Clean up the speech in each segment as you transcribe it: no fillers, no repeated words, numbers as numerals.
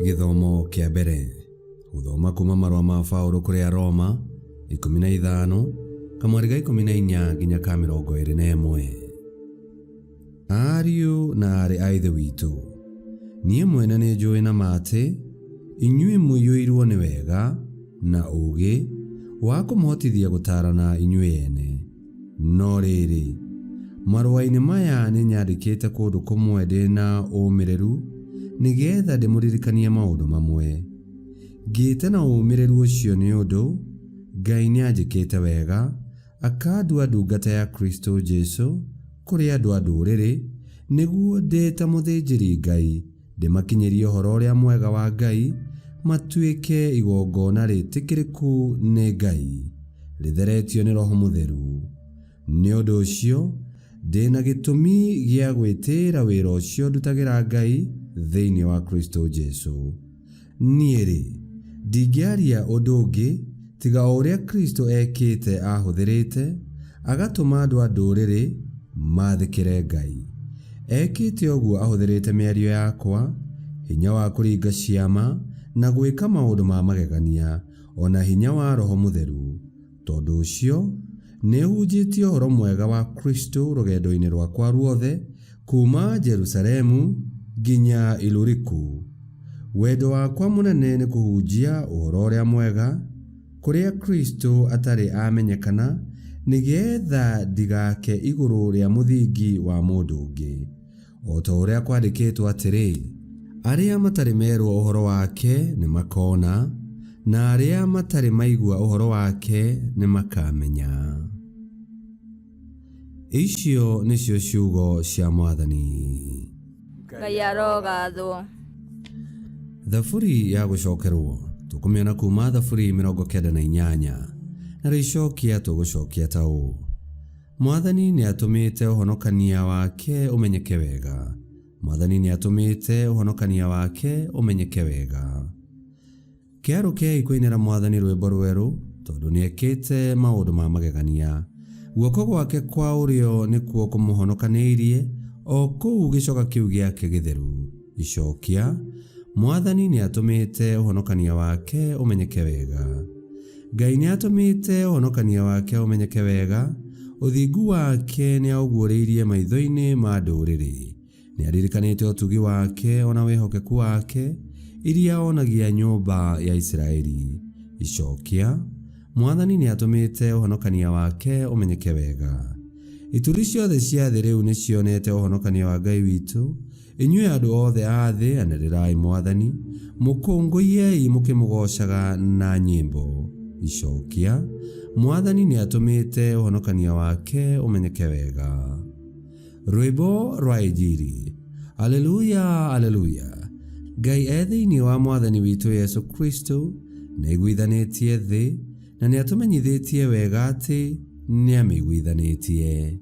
Gĩthomo kĩa mbere gũthoma kuma marũa ma Paũlũ kũrĩ Aroma 15 kamweri ga 14 nginya ka 21. Ariũ na aarĩ a Ithe witũ, niĩ mwene nĩ njũĩ na ma atĩ inyuĩ mũiyũirwo nĩ wega na ũũgĩ wa kũmũhotithia gũtaarana inyuĩ ene. No rĩrĩ, marũa-inĩ maya nĩ nyandĩkĩte kũndũ kũmwe ndĩ na ũmĩrĩru nĩgetha ndĩmũririkanie maũndũ mamwe. Ngĩte na ũmĩrĩru ũcio nĩ ũndũ Ngai nĩ anjĩkĩte wega akandua ndungata ya Kristo Jesu kũrĩ andũ a ndũrĩrĩ, nĩguo ndĩ ta mũthĩnjĩri-Ngai ndĩmakinyĩrie ũhoro ũrĩa mwega wa Ngai, matuĩke igongona rĩtĩkĩrĩku nĩ Ngai, rĩtheretio nĩ Roho Mũtheru. Nĩ ũndũ ũcio, ndĩ na gĩtũmi gĩa gwĩtĩĩra wĩra ũcio ndutagĩra Ngai thĩinĩ wa Kristo Jesu. Niĩ-rĩ, ndingĩaria ũndũ ũngĩ tiga o ũrĩa Kristo ekĩte ahũthĩrĩte, agatũma andũ a Ndũrĩrĩ maathĩkĩre Ngai. Ekĩte ũguo ahũthĩrĩte mĩario yakwa, hinya wa kũringa ciama na gwĩka maũndũ ma magegania, o na hinya wa Roho Mũtheru. Tondũ ũcio, nĩhunjĩtie ũhoro mwega wa Kristo rũgendo-inĩ rwakwa ruothe kuuma Jerusalemu nginya Iluriku. Wendo wakwa mũnene nĩ kũhunjia ũhoro ũrĩa mwega kũrĩa Kristo atarĩ amenyekana, nĩgeetha ndigaake igũrũ rĩa mũthingi wa mũndũ ũngĩ. O ta ũrĩa kwandĩkĩtwo atĩrĩ, Arĩa matarĩ merwo ũhoro wake nĩ makoona, na arĩa matarĩ maigua ũhoro wake nĩ makamenya. Icio nĩcio ciugo cia Mwathani. Ngai arogathwo. Thaburi ya gũcokerwo tũkũmĩona kuma Thaburi 98 na rĩcokia tũgũcokia ta ũũ: Mwathani nĩ atũmĩte ũhonokania wake ũmenyeke wega. Mwathani nĩ atũmĩte ũhonokania wake ũmenyeke wega. Kĩarũkei kũinĩra Mwathani rwĩmbo rwerũ, tondũ nĩekĩte maũndũ ma magegania. Guoko gwake kwa ũrĩo nĩkuo kũmũhonokanĩirie, o kũu gĩcoka kĩu gĩake gĩtheru. Icokia, Mwathani nĩatũmĩte ũhonokania wake ũmenyeke wega. Ngai nĩatũmĩte ũhonokania wake ũmenyeke wega, ũthingu wake nĩaũguũrĩirie maitho-inĩ ma ndũrĩrĩ. Nĩaririkanĩte ũtugi wake o na wĩhokeku wake, iria onagia nyũmba ya Isiraeli. Icokia, Mwathani nĩatũmĩte ũhonokania wake ũmenyeke wega. Ituri ciothe cia thĩ rĩu nĩcionete ũhonokania wa Ngai witũ. Inyuĩ andũ othe a thĩ, anĩrĩrai Mwathani, mũkũngũiyei mũkĩmũgoocaga na nyĩmbo. Icokia, Mwathani nĩatũmĩte ũhonokania wake ũmenyeke wega. Rwĩmbo rwa Injiri. Aleluya, aleluya. Ngai e thĩinĩ wa Mwathani witũ Yesu Kristo nĩaiguithanĩtie thĩ na nĩatũmenyithĩtie wega atĩ nĩamĩiguithanĩtie.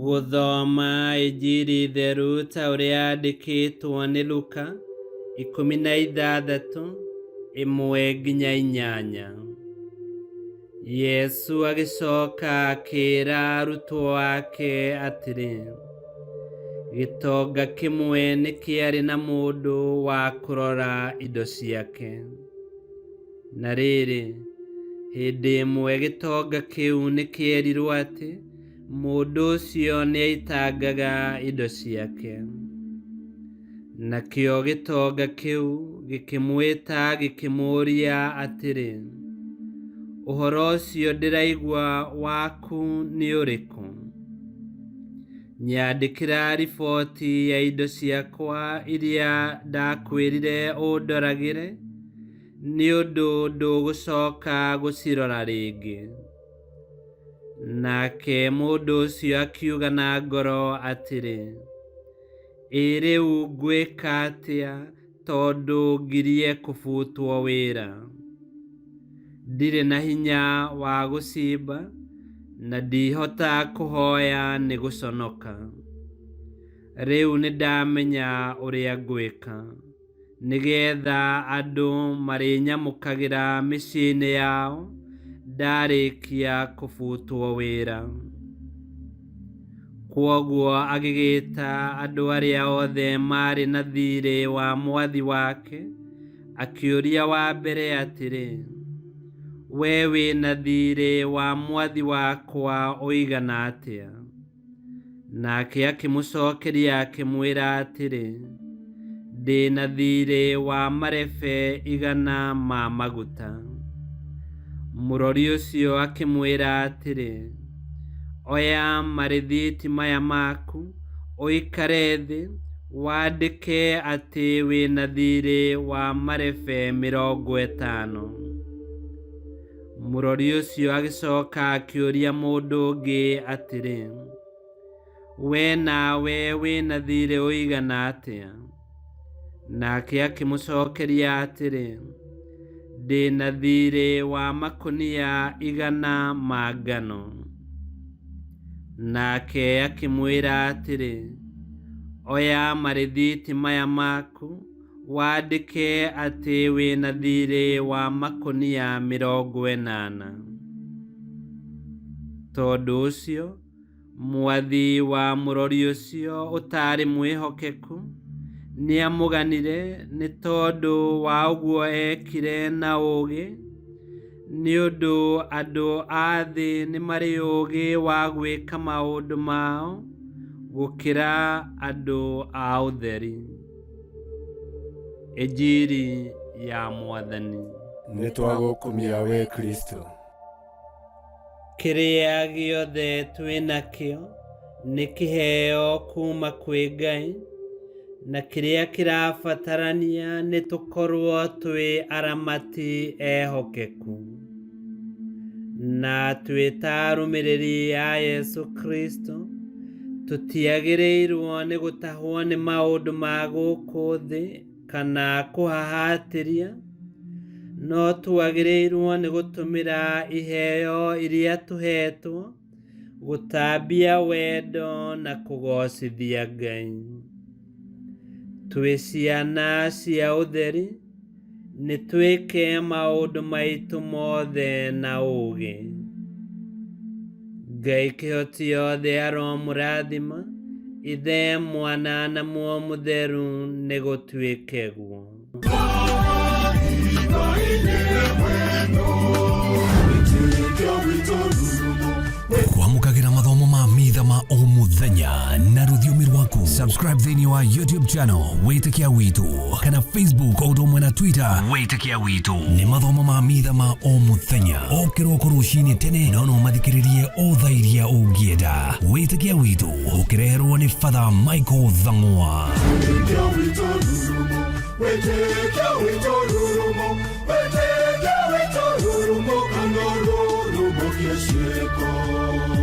Gũthoma Injiri theru ta ũrĩa yandĩkĩtwo nĩ Luka 16, 1-8. Yesu agĩcoka akĩĩra arutwo ake atĩrĩ, Gĩtonga kĩmwe nĩ kĩarĩ na mũndũ wa kũrora indo ciake. Na rĩrĩ, hĩndĩ ĩmwe gĩtonga kĩu nĩ kĩerirwo atĩ mũndũ ũcio nĩaitangaga indo ciake. Nakĩo gĩtonga kĩu gĩkĩmwĩta gĩkĩmũũria atĩrĩ, Ũhoro ũcio ndĩraigua waku nĩ ũrĩkũ? Nyandĩkĩra riboti ya indo ciakwa iria ndakwĩrire ũndoragĩre, nĩ ũndũ ndũgũcoka gũcirora rĩngĩ. Nake mũndũ ũcio akiuga na ngoro atĩrĩ, Ĩ rĩu ngwĩka atĩa tondũ ngirie kũbutwo wĩra? Ndirĩ na hinya wa gũcimba na ndihota kũhoya nĩ gũconoka. Rĩu nĩndamenya ũrĩa ngwĩka, nĩgetha andũ marĩnyamũkagĩra mĩciĩ-inĩ yao Ndarĩkia kũbutwo wĩra. Kwoguo agĩgĩta andũ arĩa othe maarĩ na thiirĩ wa mwathi wake, akĩũria wa mbere atĩrĩ, 'Wee wĩ na thiirĩ wa mwathi wakwa ũigana atĩa?' Nake akĩmũcokeria akĩmwĩra atĩrĩ, 'Ndĩ na thiirĩ wa marebe 100 ma maguta.' Mũrori ũcio akĩmwĩra atĩrĩ, 'Oya marĩthiti maya maku, ũikare thĩ, wandĩke atĩ wĩ na thiirĩ wa marebe 50.' Mũrori ũcio agĩcoka akĩũria mũndũ ũngĩ atĩrĩ, 'Wee nawe wĩ na thiirĩ ũigana atĩa?' Nake akĩmũcokeria atĩrĩ, 'Ndĩ na thiirĩ wa makũnia 100 ma ngano.' Nake akĩmwĩra atĩrĩ, 'Oya marĩthiti maya maku, wandĩke atĩ wĩ na thiirĩ wa makũnia 80.' Tondũ ũcio, mwathi wa mũrori ũcio ũtaarĩ mwĩhokeku nĩamũganire nĩ tondũ wa ũguo eekire na ũũgĩ, nĩ ũndũ andũ a thĩ nĩ marĩ ũũgĩ wa gwĩka maũndũ mao gũkĩra andũ a ũtheri. Injiri ya Mwathani. Nĩ twagũkumia we Kristo. Kĩrĩa gĩothe twĩ nakĩo nĩ kĩheo kuma kwĩ Ngai, na kĩrĩa kĩrabatarania nĩ tũkorwo twĩ aramati ehokeku. Na twĩ ta arũmĩrĩri a Yesu Kristo, tũtiagĩrĩirwo nĩ gũtahwo nĩ maũndũ ma gũkũ thĩ kana kũhahatĩria, no twagĩrĩirwo nĩ gũtũmĩra iheo iria tũhetwo gũtambia wendo na kũgoocithia Ngai. Twĩ ciana cia ũtheri, nĩ twĩke maũndũ maitũ mothe na ũũgĩ. Ngai kĩhoti yothe aromũrathima, Ithe, Mwana na Muoyo Mũtheru, nĩ gũtuĩke guo. Kwamũkagĩra mathomo ma mitha ma o mũthenya na rũthiomi rwaku. Subscribe thĩinĩ wa YouTube channel Wĩtĩkia Witũ kana Facebook o ũndũ ũmwe na Twitter Wĩtĩkia Witũ. Nĩ mathomo ma mitha ma o mũthenya o kĩroko rũcinĩ tene, no no mathikĩrĩrie o thaa iria ũngĩenda. Wĩtĩkia Witũ ũkĩreherwo nĩ Father Michael Thang'wa. Wĩtĩkia witũ rurumo, wĩtĩkia witũ rurumo, wĩtĩkia witũ rurumo, kana rurumo kĩciĩko.